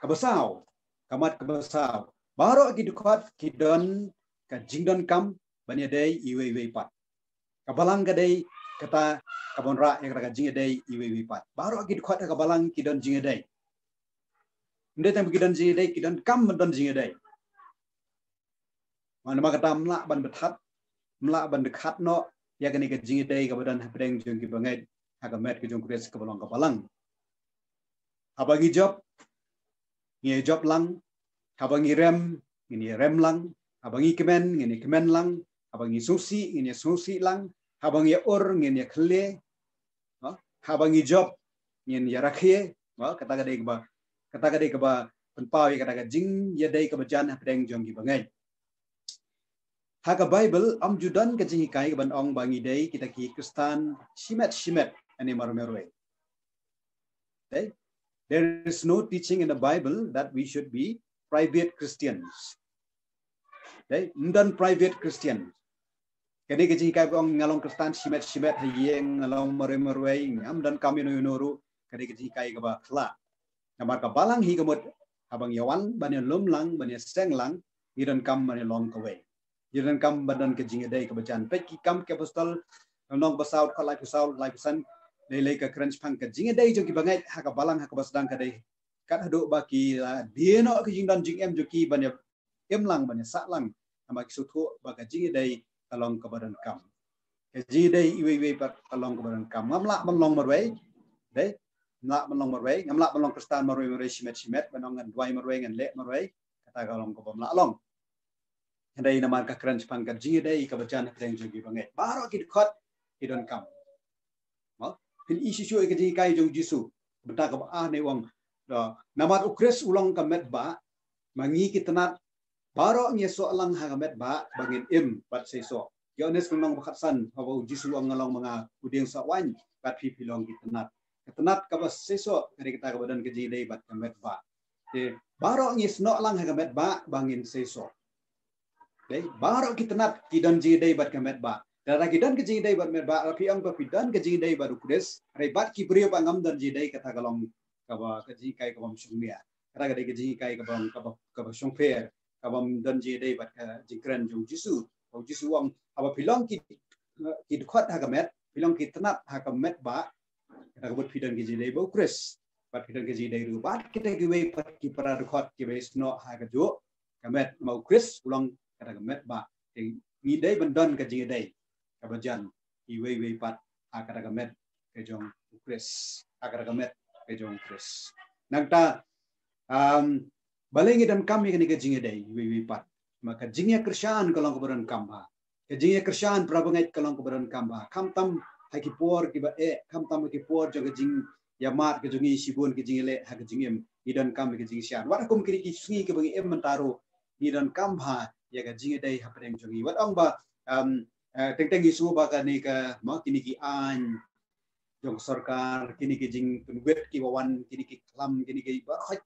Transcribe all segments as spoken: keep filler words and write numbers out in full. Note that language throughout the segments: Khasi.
Kaba saw, ka mat kaba saw, baroh ki dkhot ki don ka jingdonkam ban ïadei iwei iwei pat. Ka balang ka dei kata ka ban rah ïa kata ka jingïadei iwei iwei pat. Baroh ki dkhot ha ka balang ki don jingïadei. Ym dei tang ba ki don jingïadei, ki donkam ban don jingïadei. Namar ba kata ym lah ban bthat, ym lah ban dkhat noh ïa kane ka jingïadei kaba don hapdeng jong ki bangeit ha ka met ka jong U Khrist kaba long ka balang. Haba ngi jop, ngin ïa jop lang. Haba ngi rem, ngin ïa rem lang. Haba ngi kmen, ngin ïa kmen lang. Haba ngi sngewsih, ngin ïa sngewsih lang. Haba ngi ïa ur, ngin ïa khyllei. Ha? Haba ngi jop, ngin ïa rakhe. Ha? Kata ka dei kaba, kata ka dei kaba pynpaw ïa kata ka jingïadei kaba jan hapdeng jong ki bangeit. Ha ka Bible, ym ju don ka jinghikai kaban ong ba ngi dei kita ki Khristan shimet shimet, ane marwei marwei. Okay? There is no teaching in the Bible that we should be private Christians. Okay? Ym don private Christian. Kane ka jinghikai ba ong nga long Khristan shimet shimet ha ïing, nga long marwei marwei, ngam donkam ïano ïano ruh, kane ka jinghikai kaba khla. Namar ka balang hi ka mut, haba ngi ïa wan ban ïa lum lang, ban ïa seng lang, ngi donkam ban ïa long kawei. Ngi donkam ban don ka jingïadei kaba jan. Peit Ki Kam ki Apostol, lynnong ba saw, dkhot laiphew saw, laiphew san, lei lei ka kren shaphang ka jingïadei jong ki bangeit ha ka balang ha kaba sdang ka dei. Kat haduh ba ki la die noh ka jingdon jingem jong ki ban ïa im lang, ban ïa sah lang. Namar ki sngewthuh ba ka jingïadei ka long kaba donkam. Ka jingïadei iwei iwei pat ka long kaba donkam. Ngam lah ban long marwei. Dei? Ngam lah ban long marwei. Ngam lah ban long Khristan marwei marwei shimet shimet. Ban ong ngan duwai marwei, ngan leh marwei. Kata ka long kaba ym lah long. Hynrei namar ka kren shaphang ka jingïadei kaba jan hapdeng jong ki bangeit. Baroh ki dkhot ki donkam. Mo? Phin ïohi shuh shuh ïa ka jinghikai jong U Jisu. Bynta kaba ar ne u ong. Da, namar U Khrist u long ka metbah, ma ngi ki tnat, baroh ngi ïasoh lang ha ka metbah, ba ngin im bad seisoh. Ïoannis lynnong ba khatsan, haba U Jisu u ong nga long ma nga u dieng soh waiñ, bad phi phi long ki tnat. Ka tnat kaba seisoh, ka dei kata kaba don ka jingïadei bad ka metbah. Te, baroh ngi snoh lang ha ka metbah, ba ngin seisoh. Dei, baroh ki tnat ki don jingïadei bad ka metbah. Lada ki don ka jingïadei bad metbah, lada phi ong ba phi don ka jingïadei bad U Khrist, hynrei bad ki briew ba ngam don jingïadei, kata ka long kaba, ka jinghikai kaba ym shongnia. Kata ka dei ka jinghikai kaba, kaba, kaba shongpher, kaba ym don jingïadei bad ka jingkren jong U Jisu. U Jisu u ong, haba phi long ki, ki dkhot ha ka met, phi long ki tnat ha ka metbah, kata ka mut phi don ka jingïadei bad U Khrist. Bad phi don ka jingïadei ruh bad kita kiwei pat ki para dkhot kiba ïasnoh ha kajuh ka met, namar U Khrist u long kata ka metbah. Te ngi dei ban don ka jingïadei kaba jan iwei iwei pat ha kata ka met ka jong U Khrist. Ha kata ka met ka jong U Khrist. Nangta, um, balei ngi donkam ïa kane ka jingïadei iwei iwei pat? Ma ka jingïakyrshan ka long kaba donkam bha. Ka jingïakyrshan para bangeit ka long kaba donkam bha. Khamtam ha ki por kiba eh, khamtam ha ki por jong ka jingïamad ka jong ngi, shibun ka jingïaleh ha ka jingim, ngi donkam ïa ka jingkyrshan. Wat ha kum kine ki sngi kiba ngi im mynta ruh, ngi donkam bha ïa ka jingïadei hapdeng jong ngi. Wat ong ba, um, eh, teng teng ngi sngew ba kane ka, mo, kine ki aiñ jong sorkar, kine ki jingpynwit kiba wan, kine ki khlam, kine ki baroh.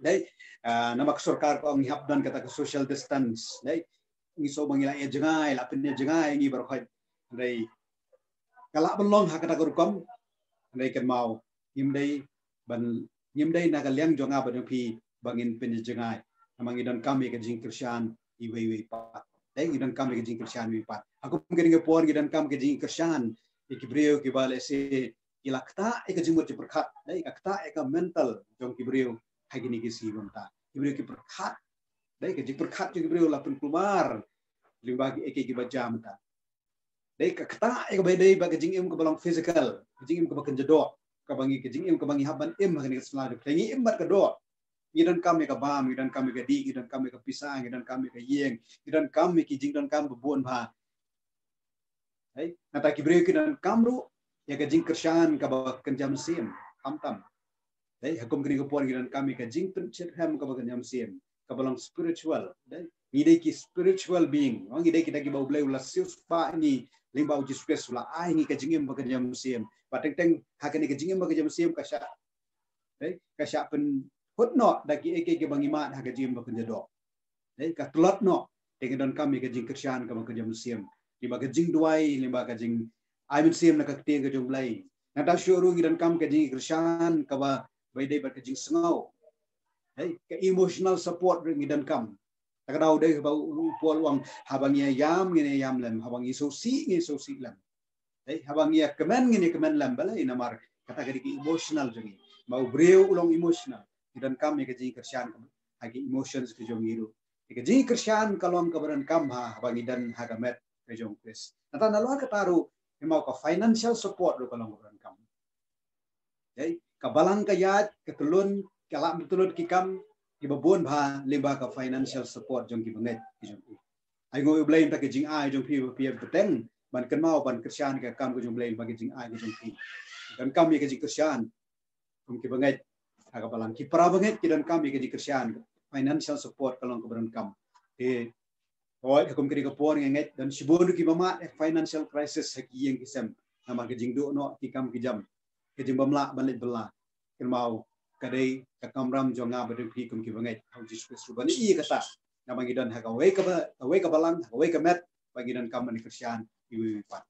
Dei, ah, namar ka sorkar ka ong ngi hap don kata ka social distance. Dei, ngi sngew ba ngi la ïa jngai, la pynïa jngai ngi baroh. Dei, ka lah ban long ha kata ka rukom. Dei, kynmaw, ngim dei ban, ngim dei na ka liang jong nga bad jong phi ba ngin pynïa jngai. Namar ngi donkam ïa ka jingkyrshan iwei iwei pat. Dei, ngi donkam ïa ka jingkyrshan iwei pat. Ha kum kane ka por ngi donkam ka jingkyrshan ïa ki briew kiba lehse ki la ktah ïa ka jingmut jingpyrkhat, dei, ka ktah ïa ka mental jong ki briew ha kine ki sngi mynta. Ki briew ki pyrkhat, dei, ka jingpyrkhat jong ki briew la pynkulmar lyngba kiei kiei kiba jia mynta. Dei, ka ktah ïa kaba dei bad ka jingim kaba long physical, ka jingim kaba kynja doh, kaba ngi, ka jingim kaba ngi hap ban im ha kane ka sla jong phi, ngi im bad ka doh. Ngi donkam ïa ka bam, ngi donkam ïa ka dih, ngi donkam ïa ka pisa, ngi donkam ïa ka ïing, ngi donkam ïa ki jingdonkam ba bun bha. Hei, nangta ki briew ki donkam ruh ïa ka jingkyrshan kaba kynja mynsiem, khamtam. Dei, ha kum kane ka por ngi donkam ïa ka jingpynshit rhem kaba kynja mynsiem, kaba long spiritual. Dei, ngi dei ki spiritual being. Ngi dei kita kiba U Blei u la siewspah ïa ngi lyngba U Jisu Khrist, u la ai ïa ngi ka jingim ba kynja mynsiem. Bad teng teng ha kane ka jingim ba kynja mynsiem ka shah, dei, ka shah pynhut noh da kiei kiei kiba ngi mad ha ka jingim ba kynja doh. Dei, ka tlot noh, te ngi donkam ïa ka jingkyrshan kaba kynja mynsiem. Lyngba ka jingduwai, lyngba ka jingai mynsiem na ka ktien ka jong U Blei. Nangta shuh ruh ngi donkam ka jingkyrshan kaba, ba ïadei bad ka jingsngew. Hei, ka emotional support ruh ngi donkam. Ta ka daw dei ba u Paul u ong, haba ngi ïam, ngi ïam lem, haba ngi sngewsih, ngi sngewsih lem. Hei, haba ngi ïa kmen, ngi ïa kmen lem, balei? Namar kata ka dei ka emotional jong ngi. Ba u briew u long emotional. Ngi donkam ïa ka jingkyrshan ka, ha ki emotions ka jong ngi ruh. Ïa ka jingkyrshan ka long kaba donkam ha, haba ngi don ha ka met ka jong Khrist. Nangta nalor kata ruh, hynrei ka financial support ruh ka long kaba donkam. Hei, ka balang ka ïaid, ka tyllun, ka lah ban tyllun ki kam kiba bun bha lyngba ka financial support jong ki bangeit ki jong U. Ai nguh ïa U Blei mynta ka jingai jong phi ba phi ïa bteng ban kynmaw ban kyrshan ka kam ka jong U Blei lyngba ka jingai ka jong phi. Donkam ïa ka jingkyrshan kum ki bangeit ha ka balang. Ki para bangeit ki donkam ïa ka jingkyrshan, financial support ka long kaba donkam. Te hooid, ha kum kane ka por nga ngeit don shibun ruh kiba mad ïa ka financial crisis ha ki ïing ki sem. Namar ka jingduh noh ki kam ki jam, ka jingbym lah ban leit bylla. Kynmaw ka dei ka kamram jong nga bad jong phi kum ki bangeit ha U Jisu Khrist ruh ban ïohi ïa kata. Namar ngi don ha kawei ka ba, kawei ka balang, ha kawei ka met, ba ngi donkam ban kyrshan iwei iwei pat.